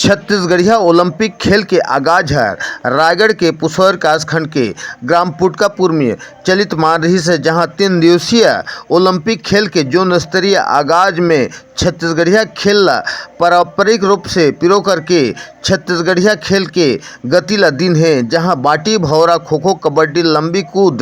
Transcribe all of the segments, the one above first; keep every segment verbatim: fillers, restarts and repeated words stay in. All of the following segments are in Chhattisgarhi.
छत्तीसगढ़िया ओलंपिक खेल के आगाज हर रायगढ़ के पुसौर विकासखंड के ग्राम पुटकापुर में चलित मान रहिस हे, जहां तीन दिवसीय ओलंपिक खेल के जोन स्तरीय आगाज में छत्तीसगढ़िया खेल ला पारंपरिक रूप से पिरो करके छत्तीसगढ़िया खेल के गति ला दिन हे, जहां बाटी, भौरा, खो खो, कबड्डी, लंबी कूद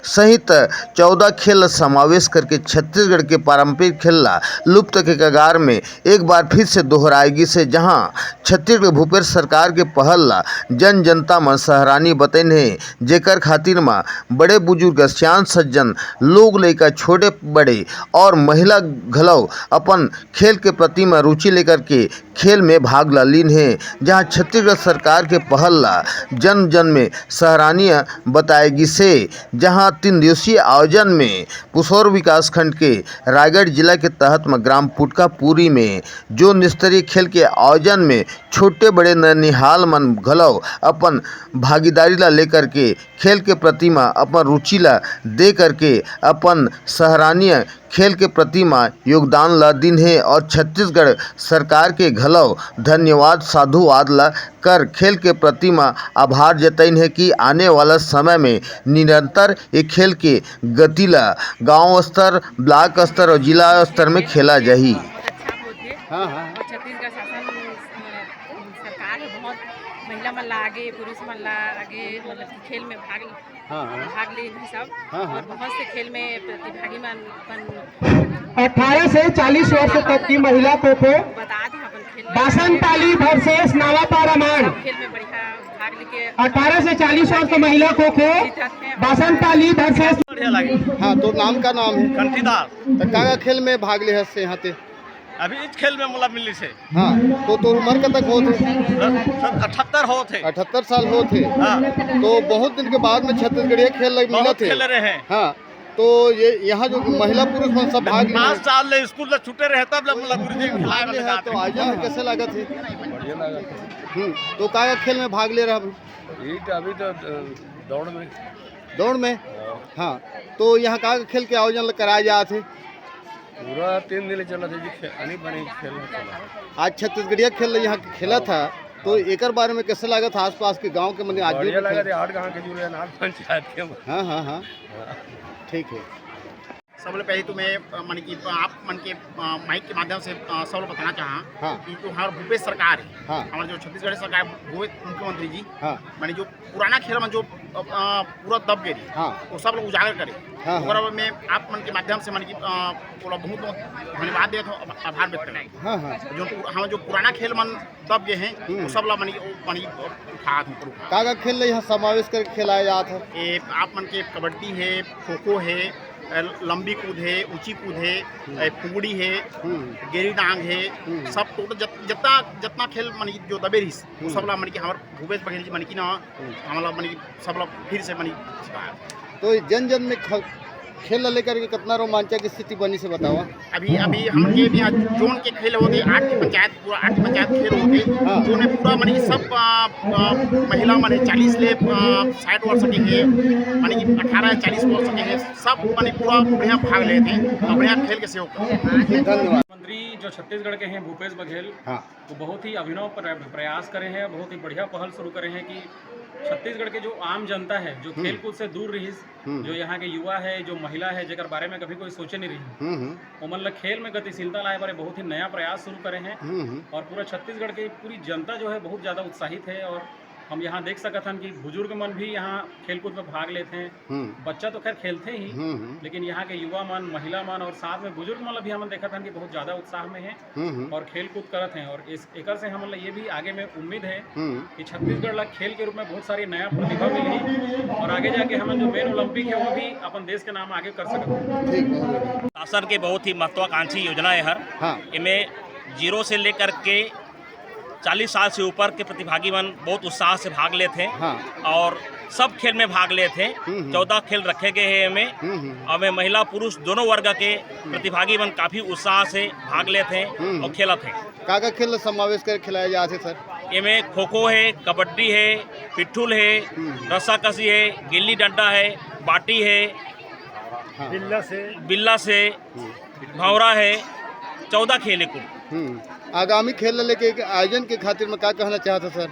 सहित चौदह खेल ला समावेश करके छत्तीसगढ़ के पारंपरिक खेल ला लुप्त के कगार में एक बार फिर से दोहराए गिस हे, जहां छत्तीसगढ़ भूपेश सरकार के पहल ला जन जनता मन सराहनीय बतइन हे, जेकर खातिर म बड़े बुजुर्ग, सियान सज्जन, लोग लइका, छोटे बड़े और महिला घलो अपन खेल के प्रति म रुचि लेकर के खेल में भाग ला लीन हे, जहां छत्तीसगढ़ सरकार के पहल ला जन जन में सराहनीय बताए गिस हे। जहां तीन दिवसीय आयोजन में पुसौर विकासखंड के रायगढ़ जिला के तहत म ग्राम पुटकापुरी में जोन स्तरीय खेल के आयोजन में छोटे बड़े ननिहाल मन घलो अपन भागीदारी ला लेकर के खेल के प्रति म अपन रुचि ला दे करके अपन सराहनीय खेल के प्रति म योगदान ला दिन हे और छत्तीसगढ़ सरकार के घलो धन्यवाद साधुवाद ला कर खेल के प्रति म आभार जतइन हे कि आने वाला समय में निरंतर ये खेल के गति ला गांव स्तर, ब्लॉक स्तर और जिला स्तर में खेला जाही। अच्छा होथे। हाँ, हाँ। और छत्तीसगढ़ शासन, अ, सरकार ह बहुत महिला मन ला आगे, पुरुष मन ला आगे, मतलब कि खेल में भाग, हाँ, हाँ। भाग लेन हे सब। हाँ, हाँ। और बहुत से खेल में प्रतिभागी मन अपन अठारह से चालीस वर्ष तक की महिला खो खो, बता दें अपन खेल में बासनपाली versus नावापारा मांड। सब खेल में बढ़िया भाग लेके अठारह से चालीस वर्ष महिला खो खो, जीतत हे। बासनपाली versus बढ़िया लगे। हाँ, तोर नाम का नाम है? घंटीदार। तो का का खेल में भाग ले हस यहाँ ते? अभी इस खेल में मोला मिलिस हे। हाँ, तो तोर उम्र कतक होत हे? अठहत्तर होत हे। अठहत्तर साल होत हे। हाँ। तो बहुत दिन के बाद में छत्तीसगढ़िया खेल लग बहुत मिलत हे। खेल रहे हैं। हाँ, तो ये यहाँ जो महिला पुरुष मन सब भाग ले पाँच साल ले स्कूल ले छूटे रहे, तब ले मोला गुरुजी के खिलाए भाग ले वाले हैं, तो आयोजन में कैसे लागत हे? बढ़िया लागत हे। हम्म, तो का का खेल में भाग ले रहा अभी? ये तो अभी तो, अ, दौड़ में। दौड़ में? हाँ। हाँ, तो यहाँ का का खेल के आयोजन कराए जात हे? पूरा तीन दिन ले चलत हे जी, खे-, अनी बनी खेल चला। आज छत्तीसगढ़िया खेल यहाँ खेला था, तो एकर बारे में कैसे लागत हे आसपास के गांव के मन आज बढ़िया लागत हे, आठ गांव के जुड़े हैं, आठ पंचायत के। हाँ, हाँ, हाँ। हाँ। ठीक है। सबले पहले तो मैं, अ, मन की, आप मन के, अ, माइक के माध्यम से, अ, सब लोग बताना चाहा हाँ। कि जो हमारे भूपेश सरकार है, हाँ। हमारे जो छत्तीसगढ़ सरकार, भूपेश मुख्यमंत्री जी, हाँ। माने जो पुराना खेल मन जो, अ, अ, पूरा दब गए रही, हाँ। वो सब लोग उजागर करे। हाँ, ओकरा हाँ। में आप मन के माध्यम से मन की, अ, पूरा बहुत बहुत धन्यवाद देत हो, आभार व्यक्त करना। हाँ, हाँ। जो पुर-, हम जो पुराना खेल मन दब गए हैं, हम्म। वो सब ला मन की, मन की उठा दो, ऊपर उठा। का का खेल ला यहाँ समावेश करके खिलाया जात है? ए, आप मन के कबड्डी है, खो खो है, अ, लंबी कूद है, ऊंची कूद है, हम्म। अ, फुगड़ी है, हम्म। गेरी डांग है, हम्म। सब टोटल जत-, जितना, जितना खेल मन की जो दबे रहिस, वो हम्म। सब ला मन की हमार भूपेश बघेल जी मन की ना, हम्म। हमला मन की सब ला फिर से मन की सिखाया। तो जन जन में ख-, खेल ला लेकर के कितना रोमांचक स्थिति बनी से बतावा। अभी, अभी हमन के भी आज जोन के खेल होते, आठ की पंचायत, पूरा आठ की पंचायत खेल होते, हाँ। जोन में पूरा मन की सब, आ, आ, महिला मन है चालीस ले, आ, साठ वर्ष के है, मन की अठारह चालीस वर्ष के है, सब मन की पूरा बढ़िया भाग लेते हैं और बढ़िया खेल के सहयोग करते हैं। धन्यवाद। मंत्री जो छत्तीसगढ़ के हैं भूपेश बघेल, हाँ। वो बहुत ही अभिनव प्र-, प्रयास करे हैं, बहुत ही बढ़िया पहल शुरू करे हैं कि छत्तीसगढ़ के जो आम जनता है, जो हम्म। खेलकूद से दूर रहिस, हम्म। जो यहाँ के युवा है, जो महिला है, जेकर बारे में कभी कोई सोचे नहीं रही, हम्म, हम्म। ओमन ला खेल में गतिशीलता लाए बारे बहुत ही नया प्रयास शुरू करे हैं। हम्म, हम्म। और पूरा छत्तीसगढ़ के पूरी जनता जो है बहुत ज़्यादा उत्साहित है और हम यहाँ देख सकत हन कि बुजुर्ग मन भी यहाँ खेलकूद में भाग लेते हैं। हम्म। बच्चा तो खैर खेलते ही, हम्म, हम्म। लेकिन यहाँ के युवा मन, महिला मन और साथ में बुजुर्ग मन भी हमन देखत हन कि बहुत ज़्यादा उत्साह में हैं हम्म, हम्म। और खेल कूद करत हैं और इस, एकर से हमन ला ये भी आगे में उम्मीद है हम्म। कि छत्तीसगढ़ ला खेल के रूप में बहुत सारी नया प्रतिभा मिलही और आगे जाके हमन जो मेन ओलंपिक है वो भी अपन देश के नाम आगे कर सकत हैं। ठीक, बहुत बढ़िया। शासन के बहुत ही महत्वाकांक्षी योजना है हर। हाँ। इमे जीरो से लेकर के चालीस साल से ऊपर के प्रतिभागी मन बहुत उत्साह से भाग लेत हे हाँ। और सब खेल में भाग लेत हे। हम्म, हम्म। चौदह खेल रखे गए हे एमे। हम्म, हम्म। और एमे महिला पुरुष दोनों वर्ग के प्रतिभागी मन काफी उत्साह से भाग लेत हे हम्म। और खेलत हे। का का खेल समावेश कर खिलाया जात हे सर? एमे खो खो हे, कबड्डी हे, पिट्ठुल हे, हम्म। रस्साकसी हे, गिल्ली डंडा हे, बाटी हे, हाँ। बिल्ला से। बिल्ला से, हम्म। भौंरा हे, चौदह खेल हे कुल। हम्म, आगामी खेल ला लेके एक आयोजन के खातिर में का कहना चाहत हो सर?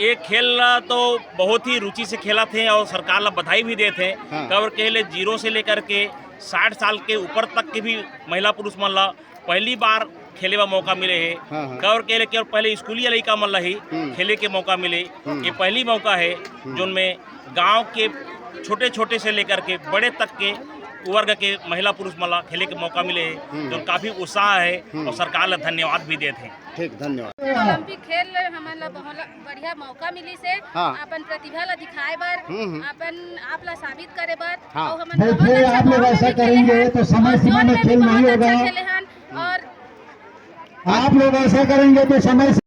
ये खेल ला तो बहुत ही रुचि से खेलत हे और सरकार ला बधाई भी देत हे। हाँ। काबर के ले जीरो से लेकर के साठ साल के ऊपर तक के भी महिला पुरुष मन ला पहली बार खेले बर मौका मिले हे। हाँ, हाँ। काबर के ले केवल पहले स्कूली लइका मन ला ही हम्म। खेले के मौका मिले। हम्म। ये पहली मौका है जोन में गांव के छोटे छोटे से लेकर के बड़े तक के वर्ग के महिला पुरुष मन ला खेले के मौका मिले हे, हम्म। जो काफी उत्साह है हम्म। और सरकार ला धन्यवाद भी देत हे। ठीक, धन्यवाद। ओलंपिक खेल ले हमन ला बहुत बढ़िया मौका मिलिस हे हाँ। अपन प्रतिभा ला दिखाए बर, हम्म, हम्म। अपन आप ला साबित करे बर। हाँ। अउ हमन देखिए, बहुत अच्छा आप लोग गाँव में ऐसा भी खेले करेंगे हन तो समय और सीमा जोन में में भी खेल नहीं बहुत अच्छा होगा। खेले हन और आप लोग ऐसा करेंगे तो समय